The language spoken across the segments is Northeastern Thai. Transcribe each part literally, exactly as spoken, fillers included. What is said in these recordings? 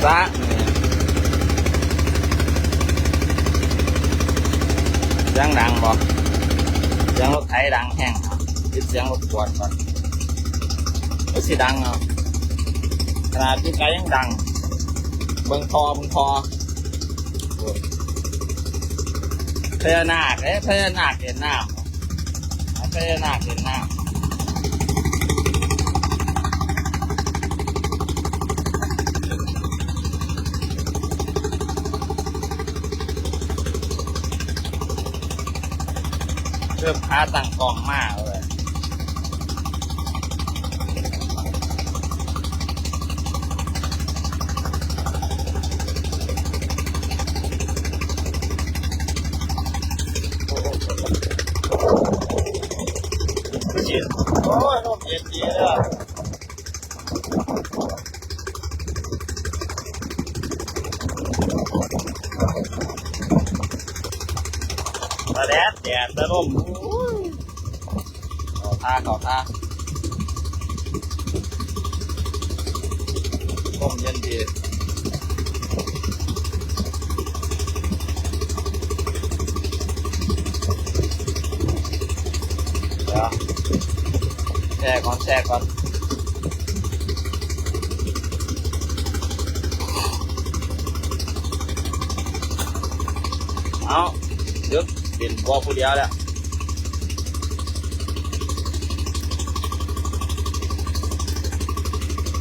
ละนี่ เสียงดังบ่ เสียงรถไถดังแฮง ปิดเสียงรบกวนก่อน มันสิดังเนาะ ขนาดอยู่ไกลยังดัง เบิ่งท่อ เบิ่งท่อ โอ้ย พญานาคเด้ พญานาคเล่นน้ำ พญานาคเล่นน้ำ เริ่มขาตั้งกล้องมาเลย โอ้ย ลมเย็นดีเลยอะ ตะแดด แดด ตะลม โอ้ย เข้าท่า เข้าท่า ลมเย็นดี เดี๋ยว แช่ก่อน แช่ก่อน เอา หยุด เล่นบัวผู้เดียวแล้ว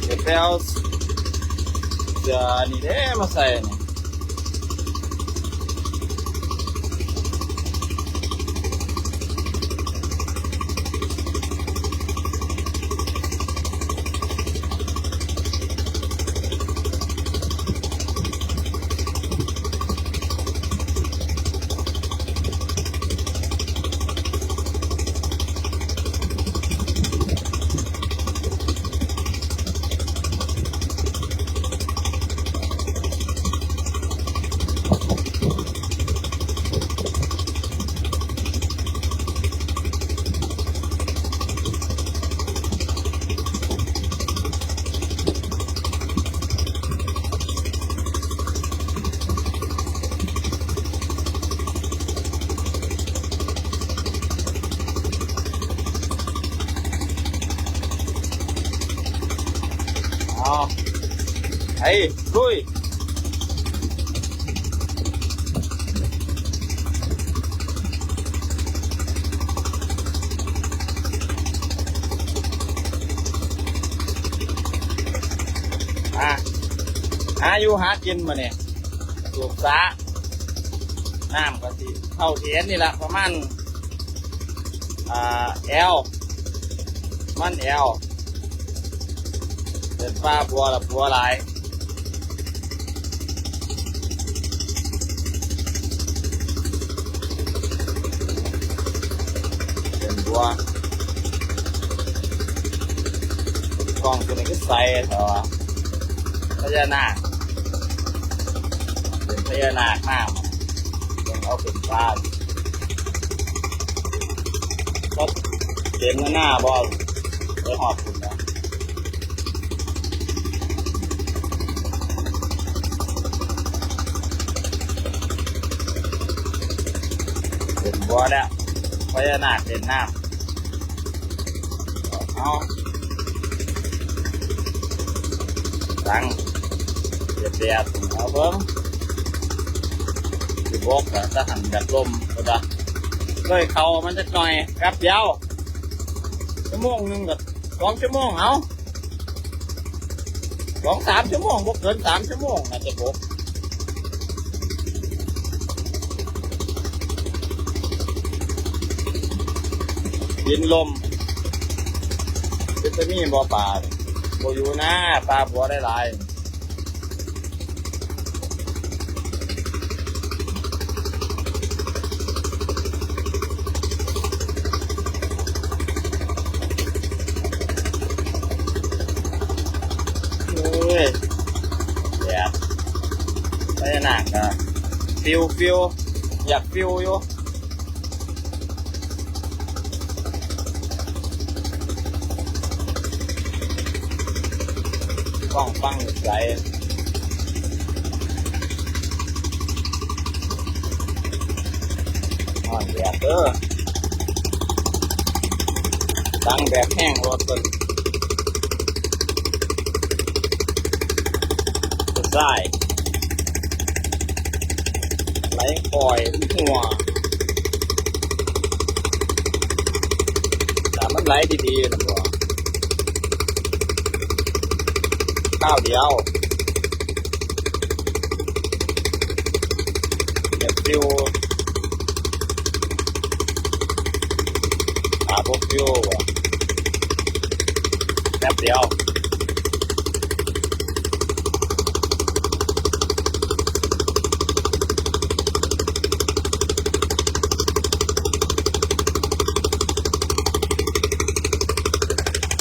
เดี๋ยวไปเอาเสื้ออันนี้เด้มาใส่นี่ เอา ไป ลุย อ่ะ หาอยู่หากินมาเนี่ย สูบสา น้ำก็สิเท่าเทียนนี่ละ ประมาณ อ่า แอล มันแอล เป็นปลาบัวละบัวหลาย เป็นบัว กล้องตัวนี้ก็ใสแต่ว่าพญานาค เป็นพญานาคมาก เป็นเอาเป็นปลา ก็เต็มหน้าบอลไปหอบคุณนะ เป็นบัวแล้ว พญานาคเล่นน้ำ เอา ตังเดียดๆ เอาเบิ่ง สิบกอะ ถ้าหันแบบลมก็ได้ เลยเขามันจะหน่อย แป๊บเดียว ชั่วโมงหนึ่งกับสองชั่วโมง เอา สองสามชั่วโมง บ่เกินสามชั่วโมง น่าจะบก กินลม เป็นจะมีบ่ปลา บ่อยู่นะ ปลาบัวได้หลาย โอ้ย แดด พญานาคก็ ฟิว ฟิว อยาก ฟิว อยู่ กล้องฟังใส แดดเด้อ ดังแดดแฮงรถเพิ่น ใช่ ไหลคอยหัว แต่มันไหลดีๆนะบ่ คราวเดียว แบบฟิว ขาบ่ฟิวบ่ แป๊บเดียว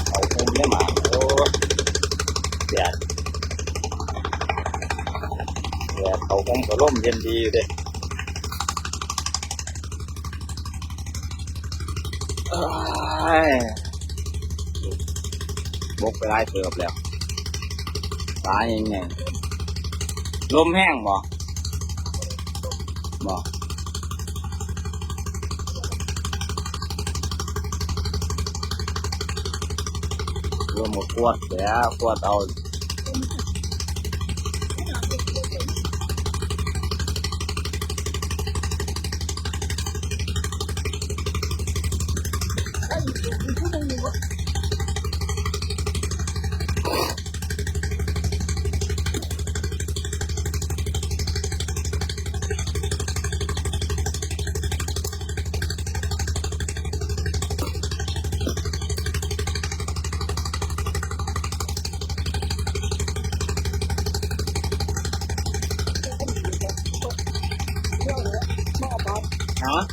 เอาห่มได้มา โอ้ แดด แดด เอาห่มกับร่มเย็นดีอยู่เด้ เอ้ย บกไปหลายเติบแล้ว ตายยังไง ลมแฮงบ่ บ่ ลมก็กวดแล้ว กวดเอา เนาะ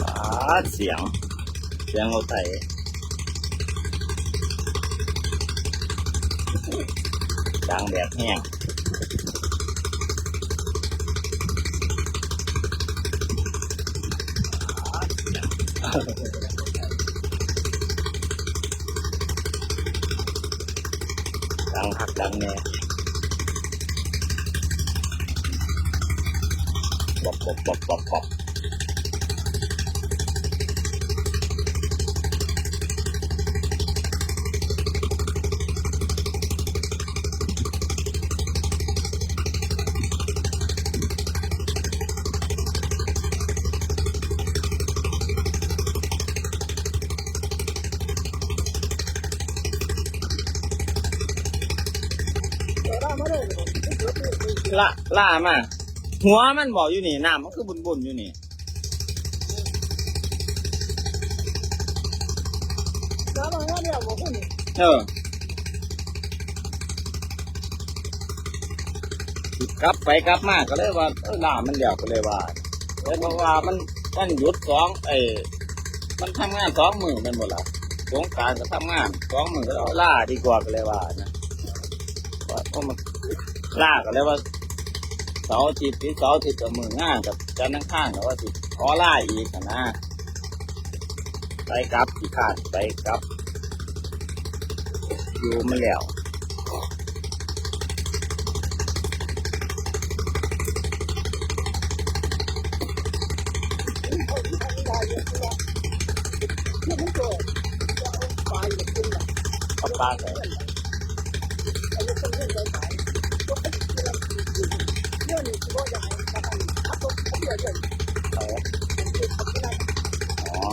อ่า เสียง เสียงรถไถ ดังแบบแฮง ดังคักดังแน่ ป๊อปป๊อปป๊อปป๊อปป๊อป ล่า ล่ามา หัวมันบ่อยู่นี่ น้ำมันคือบุ่นๆอยู่นี่ แล้วมันก็เรียกว่าพวกนี้ เออ กลับไปกลับมาก็เลยว่า เออ ล่ามันแล้วก็เลยว่า เออ เพราะว่ามัน มันหยุดสอง เอ้ย มันทำงานสองมื้อแม่นบ่ล่ะ สงกรานต์ก็ทำงานสองมื้อ ก็เลยเอาล่าดีกว่าก็เลยว่านะ ว่า เพราะมันล่าก็เลยว่า เสาร์อาทิตย์ ติดเสาร์อาทิตย์ก็มื้องาน กับจันทร์อังคารก็ว่าสิขอล่าอีกหั้นนะ ไปกลับ ขี้คร้านไปกลับ อยู่มาแล้ว เอาปลาใส่ อ๋อ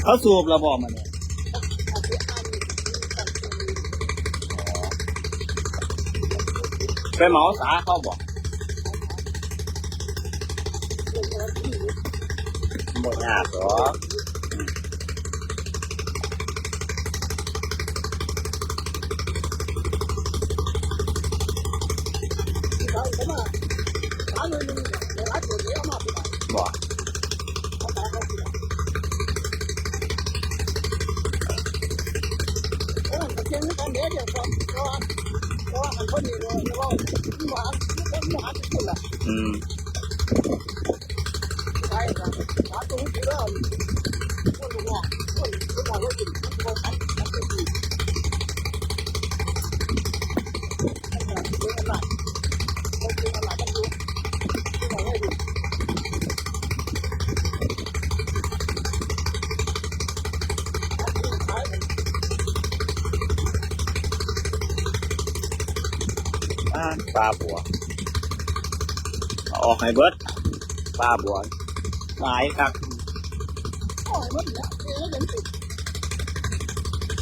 เขาสูบแล้วบ่มาเนี่ย ไปเหมาสาเขาบ่ บ่ยากหรอก บ่ อืม อ่า ปลาบัว เอาออกให้เบิด ปลาบัว หลายคัก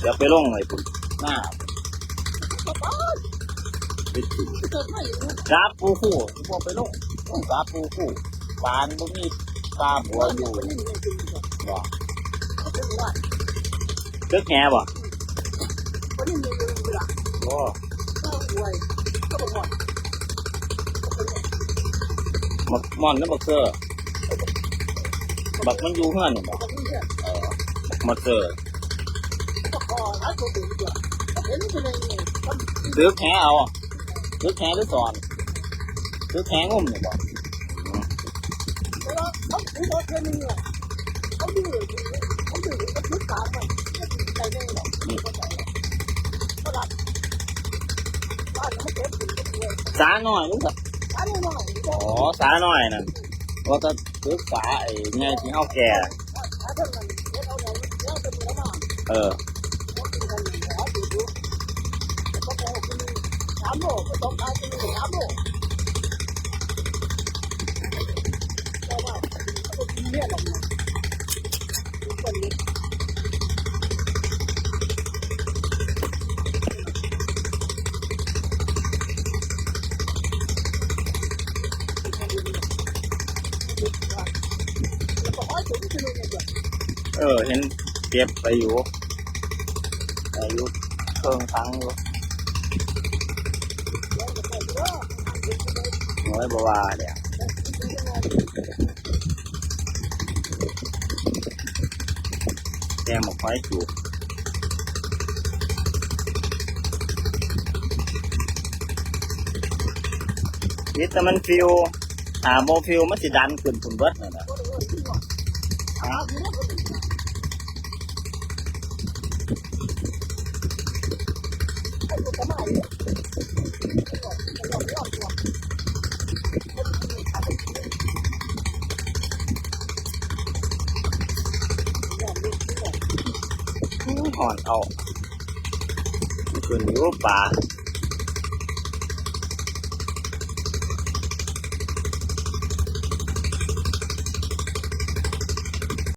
เดี๋ยวไปลงไว้พุ่น หน้า สาปูคู่ บ่ไปลง ต้องสาปูคู่ ปานบ่มีปลาบัวอยู่ บ่ ตึกแหบ่ โอ้ บักม่อนกับบักเซอร์ บักมันอยู่เฮือนนี่บ่ เออ บักม่อนเซอร์ ตึกแหเอา ตึกแหหรือสอน ตึกแหงุ่มนี่บ่ สาน้อยหรือเปล่า อ๋อ สาน้อยนั่น ว่าจะตึกสาไอ้ไงที่เฮาแก่ เออ เออ เห็นเก็บไปอยู่ ไปอยู่เครื่องทั้งอยู่ โอ้ย บ่ว่าเด้อ แกงหมกหอยจูบ นี่แต่มันฟิว หาโมฟิวมันสิดันขึ้นพุ่นเบิดนั่นน่ะ ฮ้อนเอา ขึ้นอยู่ป่า